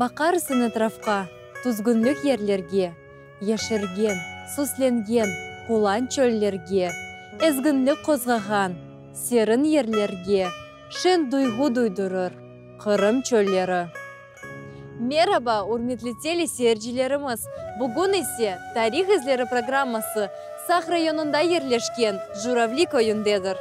Baqarsıñ etrafqa, tüzgünlik yerlerge, Yeşergen, süslengen qulan çöllerge, Ezginlik qozğağan serin yerlerge Şeñ duyğu duydurır Qırım çölleri. Meraba, ürmetli teleseyircilerimiz! Bugün ise Tarih izleri programması Saq rayonında yerleşken Juravli köyündedir.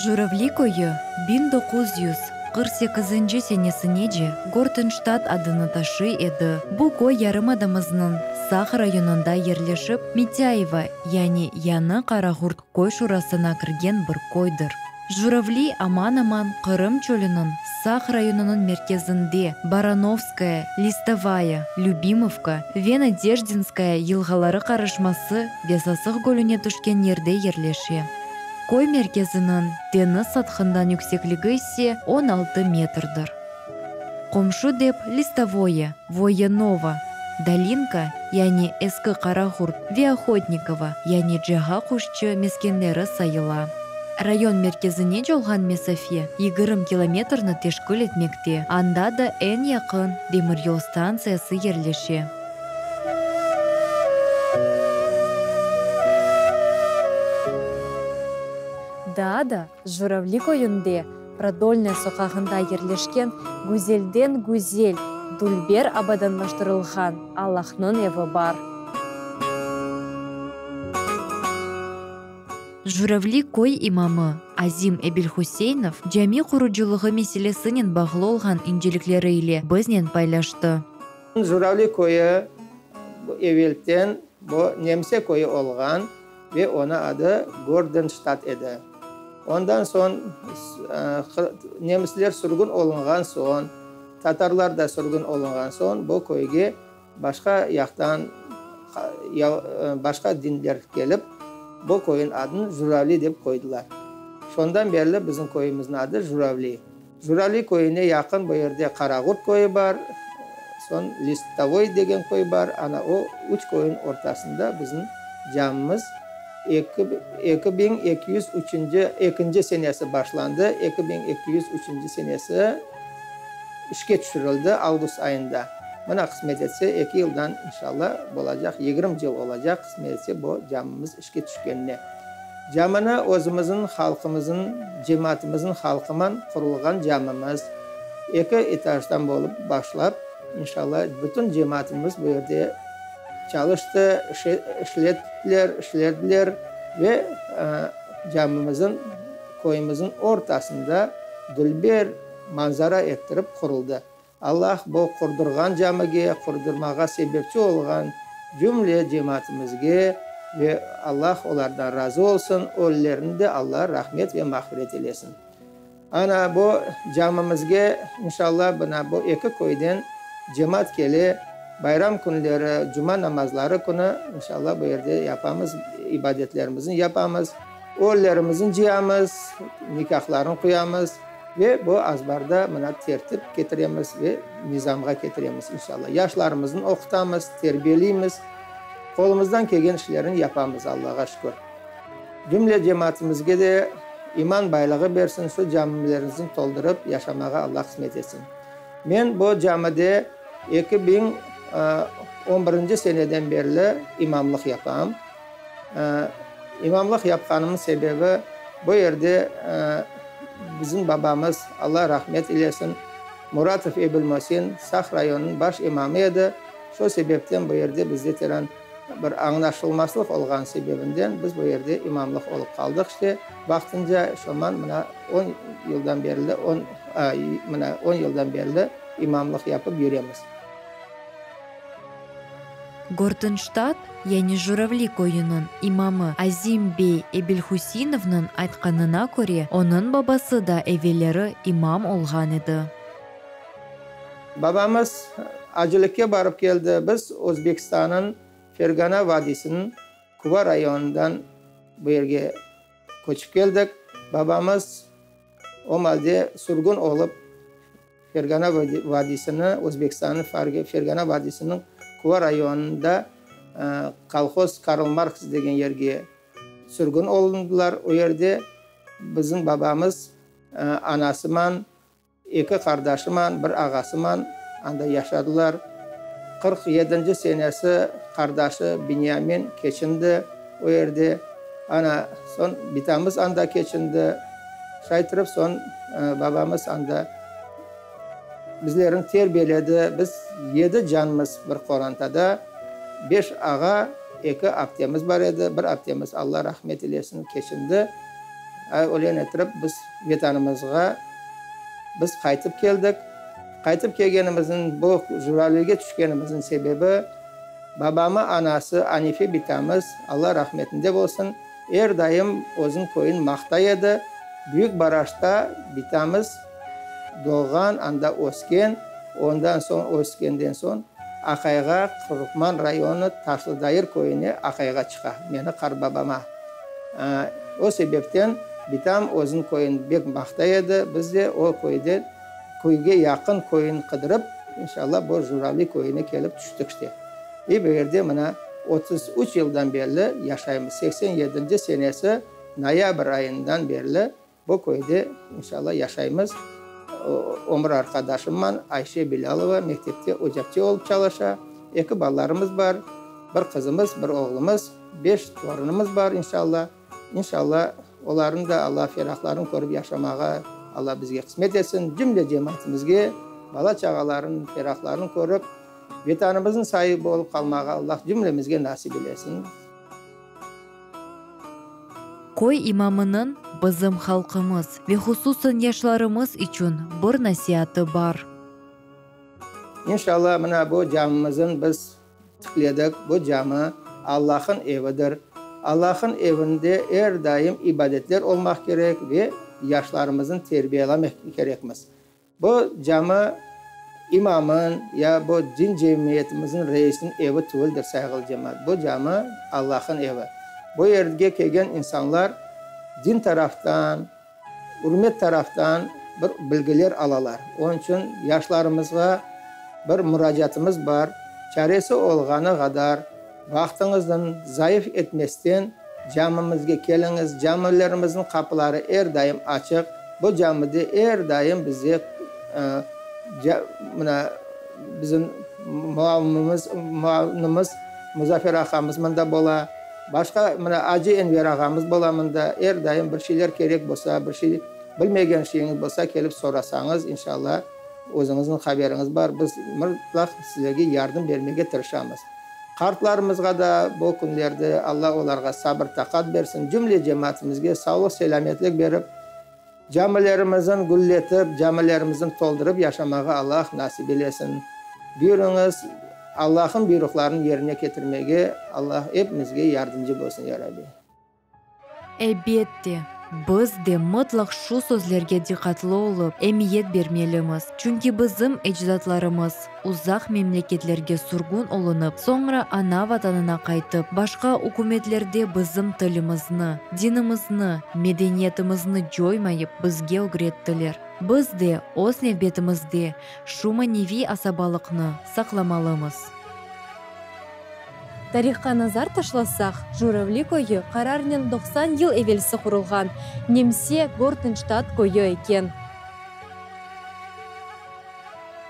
Juravli köyü 1948-nci senesinece Gortenştat adını taşıy edi. Bu köy yarımadamıznıñ Saq rayonında yerleşip, Mitâyevo, yani Yañı Qaraqurt köy şurasına kirgen bir köydir. Juravli aman-aman Qırım çölüniñ Saq rayonınıñ merkezinde Baranovskaya, Listovaya, Lübimovka ve Nadejdinskaya yılğaları qarışması ve Sasıq gölüne tüşken yerde yerleşe. Köy merkeziniñ deñiz sathından yüksekligi ise 16 metrdir. Qomşu dep Listovoye, Voyenovo, Dolinka, yani Eski Qaraqurt ve Ohotnikovo, yani Cağa Quşçı meskenleri sayıla. Rayon merkezine olğan mesafe 20 kilometrni teşkil etmekte, anda da eñ yaqın demiryol stantsiyası yerleşe. Daa da Juravli köyünde Prodolnaya soqağında yerleşken güzelden güzel, dülber abadanlaştırılğan Allahnıñ evi bar. Juravli köy imamı Azim Ebilhuseinov cami qurucılığı meselesinen bağlı olğan incelikleri ile biznen paylaştı. Juravli köyü evelden bu nemse köyü olğan ve onı adı Gordenştat edi. Ondan soñ nemisler sürgün olunğan soñ, tatarlar da sürgün olunğan soñ bu köyge başqa yaqtan başqa dinler kelip, bu köyün adını Juravli dep qoydılar. Şondan berli bizim köyümizniñ adı Juravli. Juravli köyüne yaqın bu yerde Qaraqurt köyü bar, soñ Listovoy degen köy bar, ana o üç köyün ortasında bizim camimiz 2203-nci ekinci senesi başlandı, 2203-nci senesi işke tüşürildi avgust ayında. Mına qısmet etse eki yıldan inşalla bolacaq, 20 yıl olacaq qısmet etse bu camimiz işke tüşkenine. Camini özümizniñ halqımıznıñ, cemaatımıznıñ halqıman qurulğan camimiz. Eki etajdan bolıp başlap, inşalla, bütün cemaatımız bu yerde çalıştı, işlettiler, işlediler ve camimizniñ köyümizniñ ortasında dülber manzara ettirip quruldı. Allah bu qurdurğan camige qurdurmağa sebepçi olğan cümle cemaatimizge ve Allah olardan razı olsun, ölülerini de Allah rahmet ve mağfiret eylesin. Ana bu camimizge inşallah mına bu eki köyden cemaat kele, bayram künleri, cuma namazları künü inşallah bu yerde yapamız, ibadetlerimizni yapamız, ölülerimizni cıyamız, nikahlarını qoyamız. Ve bu azbarda mına tertip ketiremiz ve nizamğa ketiremiz, inşallah. Yaşlarımıznı oqutamız, terbiyeleymiz, qolumızdan kelgen işlerni yapamız, Allağa şükür. Cümle cemaatimizge de iman baylığı bersin, şu camilerimizni toldurıp yaşamağa Allah qısmet etsin. Men bu camide 2011-nci seneden berli imamlıq yapam. İmamlıq yapqanımnıñ sebebi, bu yerde bizim babamız, Alla rahmet eylesin, Muratov Ebilmosin Saq rayonınıñ baş imamı edi. Şu sebepten bu yerde bizde teren bir añlaşılmaslıq olğanı sebebinden biz bu yerde imamlıq olıp qaldıq. İşte, vaqtınca şoman mına on yıldan berli, on, mına on yıldan berli imamlıq yapıp yüremiz. Gortenştat, yani Juravli köyüniñ imamı Azim bey Ebilhuseinovnıñ aytqanına köre, onıñ babası da evelleri imam olğan edi. Babamız acılıkke barıp keldi. Biz Özbekistannıñ Fergana vadiysiniñ Kuva rayonından bu yerge köçip keldik. Babamız o malde sürgün olıp, Fergana vadiysini, Özbekistannıñ Fergana vadiysiniñ Kuva rayonında kolhoz Karl Marks degen yerge sürgün olundılar. O yerde bizim babamız. Anasıman, eki qardaşıman, bir ağasıman anda yaşadılar. 47-nci senesi qardaşı Binyamin keçindi o yerde. Ana, soñ bitamız anda keçindi. Şaytırıp soñ babamız anda bizlerni terbiyeledi. Biz yedi canmız bir qorantada. Beş ağa, eki aptemiz bar edi. Bir aptemiz, Alla rahmet eylesin, keçindi. Öyle ettirip biz Vetanımızğa biz qaytıp keldik. Qaytıp kelgenimizniñ, bu Juravlige tüşkenimizniñ sebebi, babamı anası Anife bitamız, Alla rahmetinde bolsun, er daim özüñ köyün maqtay edi. Büyük Baraşta bitamız doğğan, anda ösken, ondan soñ, öskenden soñ aqayğa Qurman rayonı Taşlıdayır köyüne aqayğa çıqa, meni qarbabama. O sebepten bitam özüñ köyün bek maqtay edi, biz de o köyde, köyge yaqın köyün qıdırıp, inşallah, bu Juravli köyüne kelip tüştik işte. İ bu yerde mına 33 yıldan berli yaşaymız. 87-nci senesi noyabr ayından berli bu köyde, inşallah, yaşaymız. Ömür arqadaşımman Ayşe Bilâlova mektepte ocapçe olıp çalışa. Eki balalarımız bar, bir qızımız, bir oğlumız, beş torunımız bar, inşallah. İnşallah, olarnı da Alla ferahların körip yaşamağa Alla bizge qısmet etsin. Cümle cemaatimizge bala-çağaların ferahların körip, Vetanımıznıñ saibi olıp qalmağa Alla cümlemizge nasip eylesin. Köy imamınıñ bizim halqımız ve hususan yaşlarımız içün bir nasiatı bar. İnşallah, mına bu camimizin biz tikledik. Bu cami Allah'ın evidir. Allah'ın evinde er daim ibadetler olmaq kerek ve yaşlarımıznı terbiyelemek kerekmiz. Bu cami imamın ya bu din cemiyetimizniñ reisiniñ evi tüvüldir, sayğılı cemaat. Bu cami Allah'ın evi. Bu yerge kelgen insanlar din taraftan, ürmet taraftan bir bilgiler alalar. Onıñ içün yaşlarımızğa bir muracaatımız bar, çaresi olğanı qadar vaqtıñıznı zayıf etmesten camimizge keliñiz, camilerimizniñ qapıları er daim açıq. Bu camide er daim bize mına bizim muavimimiz, muavinimiz Muzaffer ağamız mında bola, başqa mına Acı Enver ağamız bola mında, er daim bir şeyler kerek bolsa, bir şey bilmegen şeyiñiz bolsa kelip sorasañız, inşallah, özüñizniñ haberiñiz bar, biz mıtlaq sizlerge yardım bermege tırışamız. Qartlarımızğa da bu künlerde Alla olarğa sabır-taqat bersin, cümle cemaatimizge sağlıq-selâmetlik berip, camilerimizin gülletip, camilerimizin toldurıp yaşamağa Allah nasip eylesin. Buyurıñız, Allah'ın buyruqlarını yerine ketirmege Allah epimizge yardımcı bolsun, ya Rabbi. Elbette, biz de mıtlaq şu sözlerge diqqatlı olıp, emiyet bermelimiz, çünki bizim ecdatlarımız uzaq memleketlerge sürgün olunıp, soñra ana Vatanına qaytıp, başqa ükümetlerde bizim tilimizni, dinimizni, medeniyetimizni coymayıp bizge ögrettiler. Biz de, öz nevbetimizde, şu maneviy asabalıqnı saqlamalımız. Tarihqa nazar taşlasaq, Juravli köyü qararnen 90 yıl evelsi qurulğan nemse Gortenştadt köyü eken.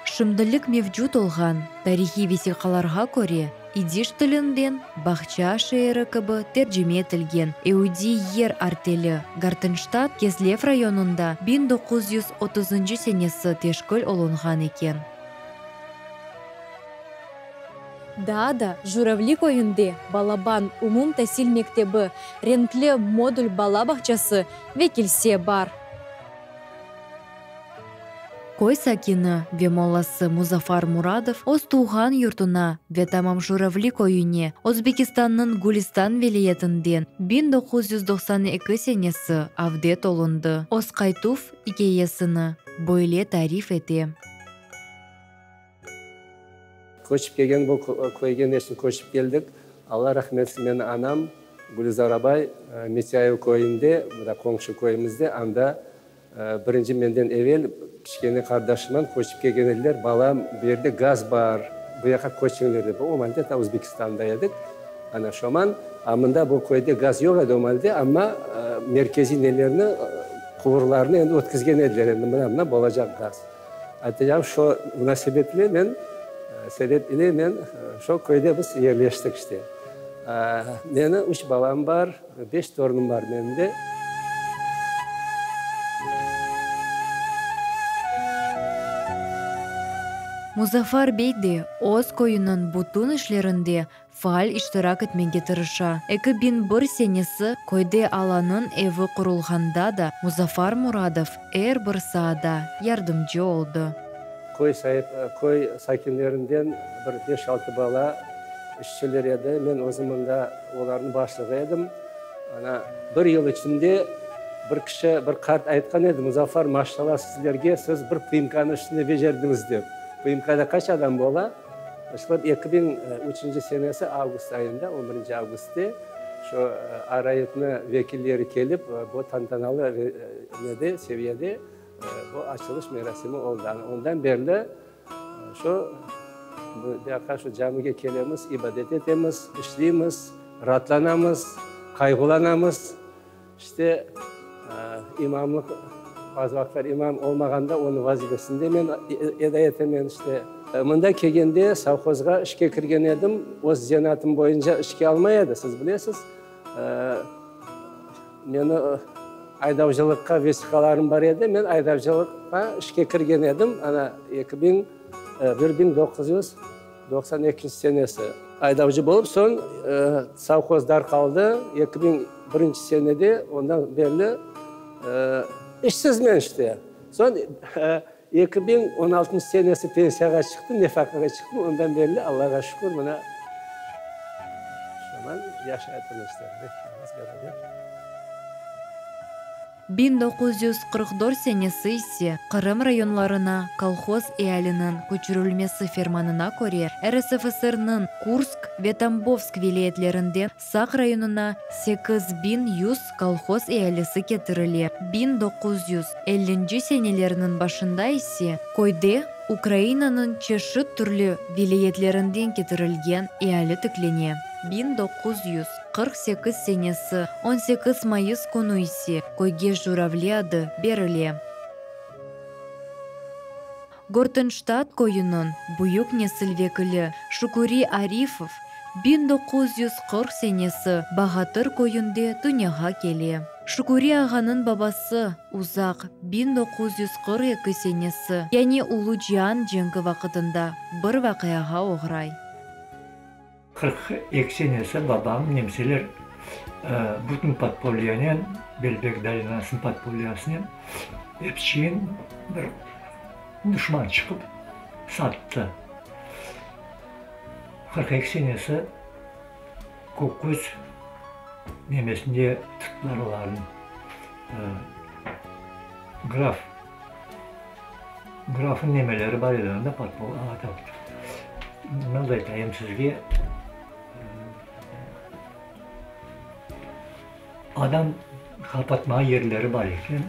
Şimdilik mevcut olğan tarihiy vesiqalarğa köre, idiş tilinden bağça şeeri kibi tercime etilgen eudiy yer arteli Gartenştadt Kezlev rayonında 1930-ncı senesi teşkil olunğan eken. Daa da Juravli köyünde balaban umumtasil mektebi, renkli modul bala bağçası ve kilse bar. Köy sakini ve mollası Muzaffar Muradov öz tuvğan yurtuna ve tamam Juravli köyüne Özbekistannıñ Gülistan vilâyetinden 1992 senesi avdet olundı. Öz qaytuv ikâyesini böyle tarif ete. Köçip kelgen bu köyge ne içün köçip keldik? Alla rahmet etsin, meni anam Gülizar abay Mitâyev köyünde, mında qoñşu köyümizde, anda birinci menden evel kiçkene qardaşımnen köçip kelgen ediler. Balam, bu yerde gaz bar, bu yaqqa köçiñler dep. O malde ta Özbekistanda edik. Ana şoman, a mında bu köyde gaz yoq edi o malde, amma merkeziy nelerni. Quvurlarnı endi ötkizgen ediler, endi mına-mına bolacaq gaz. Aytacağım, şo munasebet ile men, sebep ile men şo köyde biz yerleştik işte. Meni üç balam bar, beş torunım bar menim de. Muzaffar bey de öz köyüniñ bütün işlerinde faal iştirak etmege tırışa. 2001 senesi köyde alanıñ evi qurulğanda da Muzaffar Muradov er bir saada yardımcı oldı. Köy saip, köy sakinlerinden bir beş-altı bala işçiler edi. Men özüm mında olarnıñ başlığı edim. Ana, bir yıl içinde bir kişi, bir qart aytqan edi, Muzaffar, maşşalla sizlerge, siz bir PMK-nıñ işini becerdiñiz, dep. PMK-da qaç adam bola? Başlap 2003 senesi avgust ayında, on birinci avgustte, şu ARAETni vekilleri kelip, bu tantanalı nede, seviyede bu açılış merasimi oldı. Ana ondan berli şu bu yaqqa, şu camige kelemiz, ibadet etemiz, işleymiz, raatlanamız, qayğulanamız. İşte, imamlıq, bazı vaqıtlar imam olmağanda, onıñ vazifesini de men eda etemen, işte. Mında kelgende sovhozğa işke kirgen edim, öz zenaatım boyunca işke almay edi, siz bilesiz. Meni aydavcılıqqa vesiqalarım bar edi, men aydavcılıqqa işke kirgen edim, ana, eki biñ, bir 1992 senesi. Aydavcı bolıp, soñ sovhoz darqaldı, 2001 senede, ondan berli işsizmen işte. Soñ 2016 senesi pensiyağa çıqtım, nefaqağa çıqtım, ondan berli, Allağa şükür, mına şoman yaşayatım işte. 1944 senesi ise Qırım rayonlarına kolhoz ealiniñ köçürilmesi fermanına köre RSFSRniñ Kursk ve Tambovsk vilâyetlerinden Saq rayonına 8100 kolhoz ealisi ketirile. 1950-nci senelerniñ başında ise köyde Ukrainanıñ çeşit türlü vilâyetlerinden ketirilgen eali tiklene. 1948 senesi 18 mayıs künü ise köyge Juravli adı berile. Gortenştat köyüniñ büyük nesil vekili Şükuri Arifov 1940 senesi Bağatır köyünde dünyağa kele. Şükuri ağanıñ babası uzaq 1942 senesi, yani Ulu Cian cenki vaqıtında bir vaqiağa oğray. 42 senesi babam nemseler bütün podpolyanen, Belbek dolinasınıñ podpolyasınen epçiyin bir duşman çıqıp sattı. 42 senesi Kökküz nemesinde tuttılar olarnı. Graf, grafnıñ nemeleri bar edi anda, nasıl aytayım sizge, adam qapatmağa yerleri bar eken,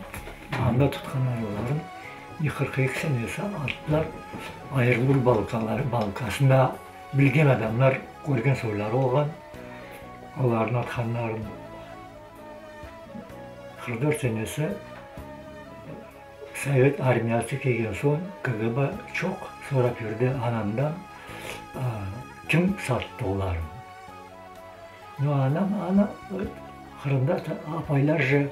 anda tutqanlar olarnı, i 42 senesi attılar Ayırgul balkasında, bilgen adamlar, körgen soyları olğan, olarnı atqanlarını. 44 senesi Sovet armiyası kelgen soñ KGB çoq sorap yürdi anamdan, kim sattı olarnı. No, anam, ana, Qırımda apaylar je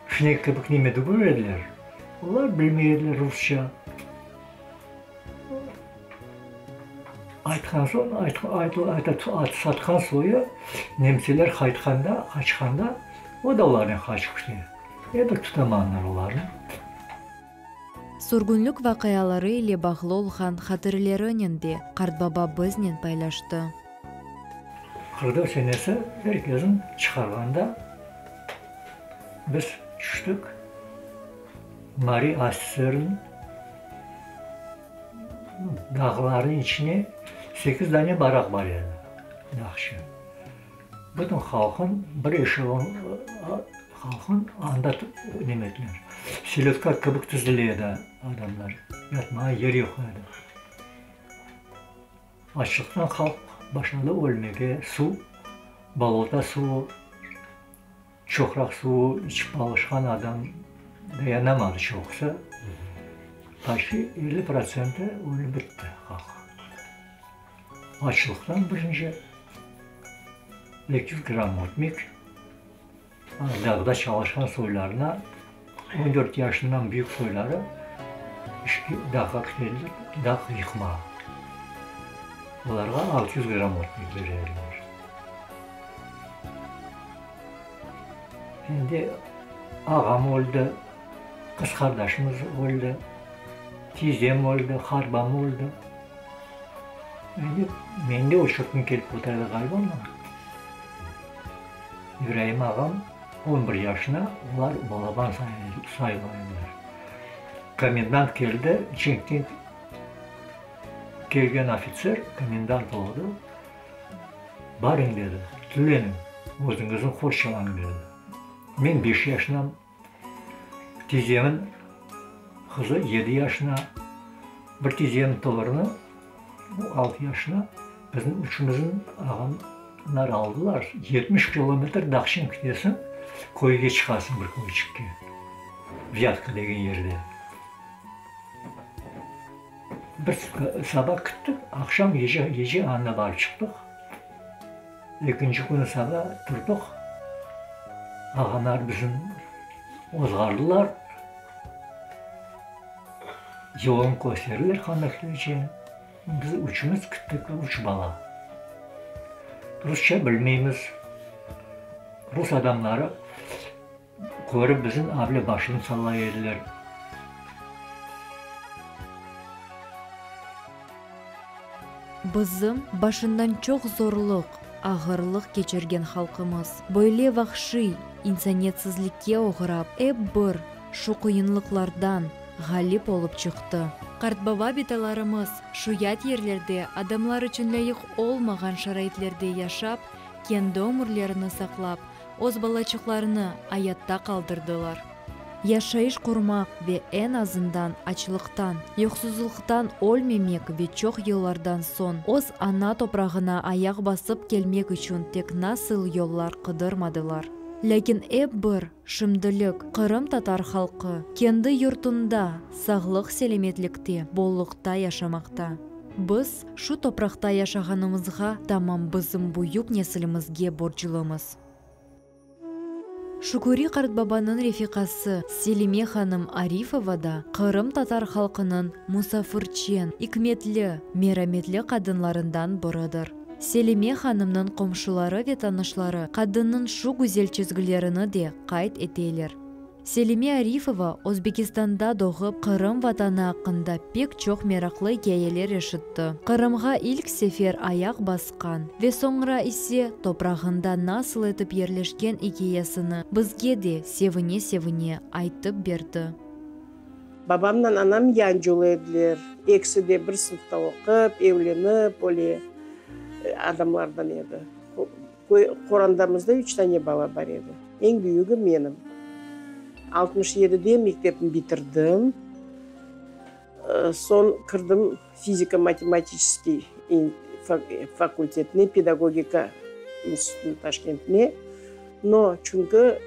şnek kibik neme tügül ediler, olar bilmey ediler rusça. Aytqan soñ, satqan soyu nemseler qaytqanda, qaçqanda, o da olarnen qaçıp kete. E bir tutamanlar olarnı. Sürgünlik vaqiaları ile bağlı olğan hatirelerinen de qartbaba biznen paylaştı. 44 senesi er kesin çıqarğanda biz tüştik. Mari ASSRniñ dağlarınıñ içine sekiz dane baraq bar edi, yahşı. Bütün halqın bir eşelon halqın anda neme ettiler. Selötka kibi tizile edi adamlar, yatmağa yer yoq edi. Açlıqtan halq başladı ölmege, suv, bolota suvu. Çoqraq suvu içip alışqan adam dayanamadı çoqusı, почti 50 protsenti ölip bitti halq. Açlıqtan birinci 200 gramm ötmek, dağda çalışqan soylarına, 14 yaşından büyük soyları işke dağğa ketediler, dağ yıqmağa. Olarğa 600 gramm ötmek bere ediler. Endi ağam öldi, qız qardaşımız öldi, tizem öldi, harbam öldi. Endi meni de o çöpün kelip qurtardı ğaliba amma. İbraim ağam on bir yaşına, olar balaban sayıla ediler. Komendant keldi, cenkten kelgen ofitser komendant oldı. Barıñ, dedi, tileniñ, özüñizni qorçalañ, dedi. Men beş yaşınam, tizemniñ qızı yedi yaşına, bir tizemniñ torunı altı yaşına, bizni üçümizni ağamlar aldılar, 70 kilometr dağçın ketesiñ, köyge çıqasıñ bir köyçikke, Vyatka degen yerde. Bir saba kittik, aqşam gece, gece anda barıp çıqtıq. Ekinci künü saba turdıq, ağamlar bizni ozğardılar, yolun kösterdiler qanday keteceğini. Biz üçümiz kittik, üç bala. Rusça bilmeymiz. Rus adamları Körip bizim able başını sallay ediler. Bizim, başından çoq zorluq, ağırlıq keçirgen halqımız, böyle vahşiy insaniyetsizlikke oğrap, ep bir şu qıyınlıqlardan ğalip olıp çıqtı. Qartbaba-bitalarımız şu yat yerlerde adamlar içün lâyıq olmağan şaraitlerde yaşap, kendi ömürlerini saqlap, Öz balaçıqlarını ayatta qaldırdılar. Yaşayış qurmaq ve eñ azından açlıqtan, yoqsuzlıqtan ölmemek ve çoq yıllardan soñ öz ana toprağına ayaq basıp kelmek içün tek nasıl yollar qıdırmadılar. Lâkin ep bir, şimdilik, qırımtatar halqı kendi yurtunda sağlıq-selâmetlikte, bolluqta yaşamaqta. Biz şu topraqta yaşağanımızğa tamam bizim büyük nesilimizge borclumız. Şükuri qartbabanıñ refiqası Selime hanım Arifova da qırımtatar halqınıñ musafirçen, ikmetli, merametli qadınlarından biridir. Selime hanımnıñ qomşuları ve tanışları qadınnıñ şu güzel çizgilerini de qayd eteler. Selime Arifova Özbekistanda doğıp, Qırım vatanı aqqında pek çoq meraqlı ikâyeler eşitti. Qırımğa ilk sefer ayaq basqan ve soñra ise toprağında nasıl etip yerleşken ikâyesini bizge de sevine-sevine aytıp berdi. Babamnen anam yancılı ediler. Ekisi de bir sınıfta oqup, evlenip, öyle adamlardan edi. Qorandamızda üç tane bala bar edi. Eñ büyügi menim. 67-de mektepni bitirdim. Soñ kirdim fiziko-matematiçeskiy fakultetine, pedagogika institutına Taşkentine. No, çünki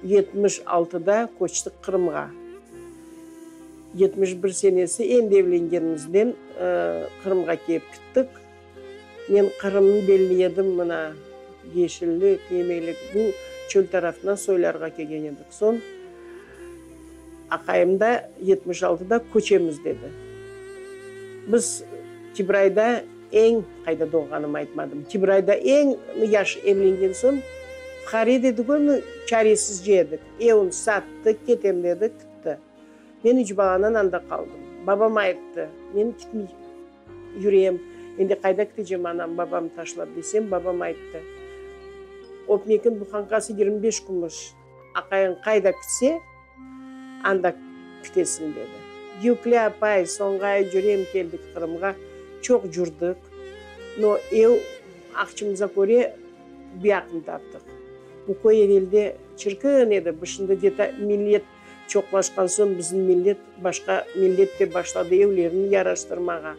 76-da köçtik Qırımğa. 71 senesi endi evlengenimizden Qırımğa kelip kittik. Men Qırımnı belli edim, mına, yeşillik, yemelik, bu çöl tarafından soylarğa kelgen edik. Soñ aqayım da 76-da köçemiz dedi. Biz Kibrayda eñ, qayda doğğanımı aytmadım, Kibrayda eñ yaş evlengen soñ, fuqare de degil, çaresizce edik. Evni sattı, ketem dedi, kitti. Men üç balanen anda qaldım. Babam ayttı, men kitmey. Yürem, endi qayda ketecem anam, babam taşlap desem, babam ayttı, Ötmekiñ buhankası 25 kumuş, aqayıñ qayda kitse, anda kitesiñ, dedi. Yükle apay, soñğay cürem keldik Qırımğa, çoq cürdik, no ev aqçımıza köre buyaqnı taptıq. Bu köy evelde çirkin edi, bu şimdi deta millet Çoqlaşqan soñ bizim millet başqa millet de başladı evlerini yaraştırmağa.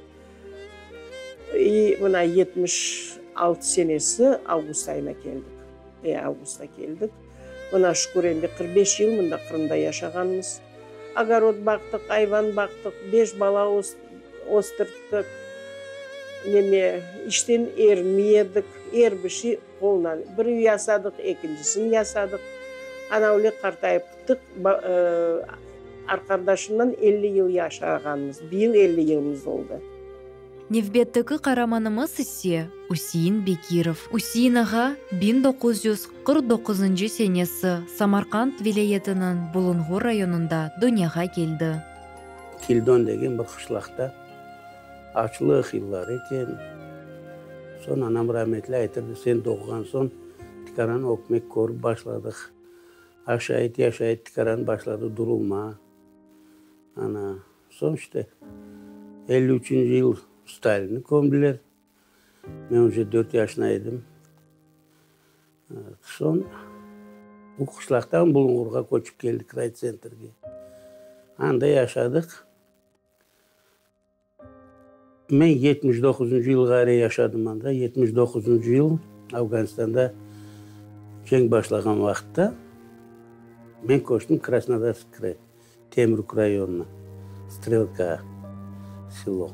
İ mına 76 senesi avgust ayına keldik. Avgustta keldik. Mına şükür endi 45 yıl mında Qırımda yaşağanmız. Ogorod baqtıq, ayvan baqtıq, beş bala östürttik. Neme, işten ermey edik, er bir şey qolnan. Bir üy yasadıq, ekincisini yasadıq. Ana öyle qartayıp qıttıq. Arqardaşımdan 50 yıl yaşağanmız. Bıyıl 50 yılımız oldı. Nevbetteki qaramanımız ise Üsein Bekirov. Üsein ağa 1949 senesi Samarqand vilâyetiniñ Bulunğur rayonında dünyağa keldi. Kildon degen bir qışlaqta açlıq yılları eken. Soñ anam rametli aytırdı, sen doğğan soñ tikaran ökmek körip başladıq. Aşayt, yaşayt tikaran başladı durulma. Ana, soñ işte 53-nci yıl Stalinni kömdiler. Men uje dört yaşına edim. Soñ bu qışlaqtan Bulunğurğa köçip keldik, raytsentrge. Anda yaşadıq. Men 79-ncı yılğare yaşadım anda. 79-ncı yıl Afganistanda cenk başlağan vaqıtta men köçtim Krasnodarsk kray, Temrük rayonına, Strelka selo.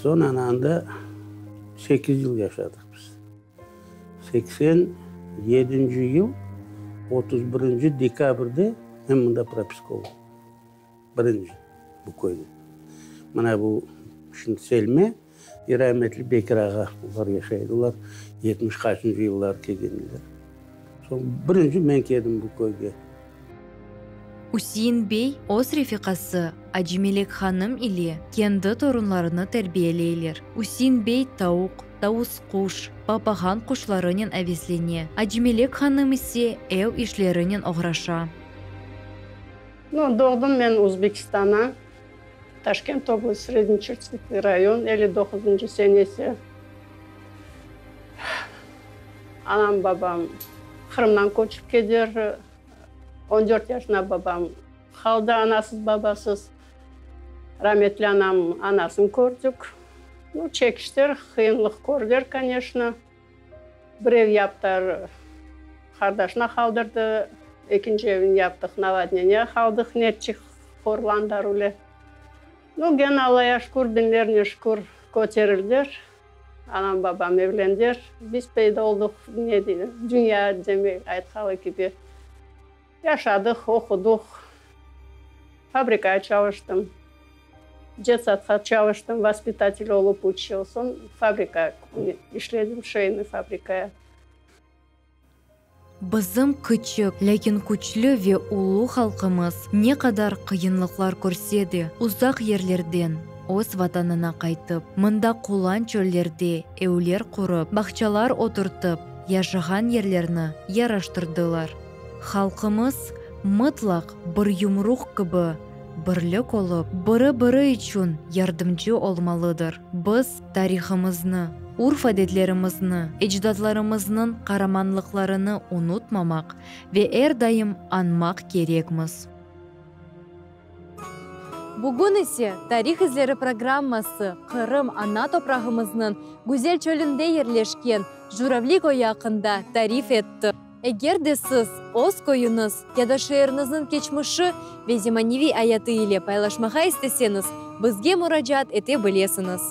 Soñ ana anda sekiz yıl yaşadıq biz. 87-nci yıl 31-nci dekabrde men mında propiska oldım. Birinci bu köyde. Mına bu şimdi Selme ve rametli Bekir ağa, olar yaşaydı, olar 70 qaçıncı yılları kelgendiler. Soñ birinci men keldim bu köyge. Üsein bey öz refiqası Acimelek hanım ile kendi torunlarını terbiyeleyler. Üsein bey tavuq, tavus quş, papağan quşlarınen aveslene, Acimelek hanım ise ev işlerinen oğraşa. Nu, doğdım men Uzbekistana, Taşkent oblast, Sredneçirtsikniy rayon, 59-ncı senesi. Anam, babam Qırımdan köçip keder. 14 yaşında babam qaldı anasız, babasız. Rametli anam anasını kördik. Nu, çekişler, qıyınlıq kördiler, koneçno. Bir ev yaptılar, qardaşına qaldırdı, ekinci evni yaptıq, navodneniye qaldıq, netçik horlandılar öyle. Nu, gene Allaya şükür, biñlernen şükür, köterildiler. Anam, babam evlendiler, biz peyda olduq, ne deyler, dünya demek aytqalı kibi. Yaşadıq, oqudıq, fabrikaya çalıştım, detsadqa çalıştım, vospitatel olıp üç yıl, soñ fabrika işledim, şeynıy fabrikaya. Bizim küçük, lâkin küçlü ve ulu halqımız ne qadar qıyınlıqlar körse de, uzaq yerlerden öz Vatanına qaytıp, mında qulan çöllerde evler qurıp, bağçalar oturtıp, yaşağan yerlerni yaraştırdılar. Halqımız mıtlaq bir yumruq kibi birlik olıp, biri-biri içün yardımcı olmalıdır. Biz tarihımıznı, urf-adetlerimizni, ecdatlarımıznıñ qaramanlıqlarını unutmamaq ve er daim añmaq kerekmiz. Bugün ise Tarih izleri programması Qırım ana toprağımıznıñ güzel çölünde yerleşken Juravli köyü aqqında tarif etti. Eger de siz öz köyüñiz ya da şeeriñizniñ keçmişi ve zemaneviy ayatı ile paylaşmağa isteseñiz, bizge muracaat ete bilesiñiz.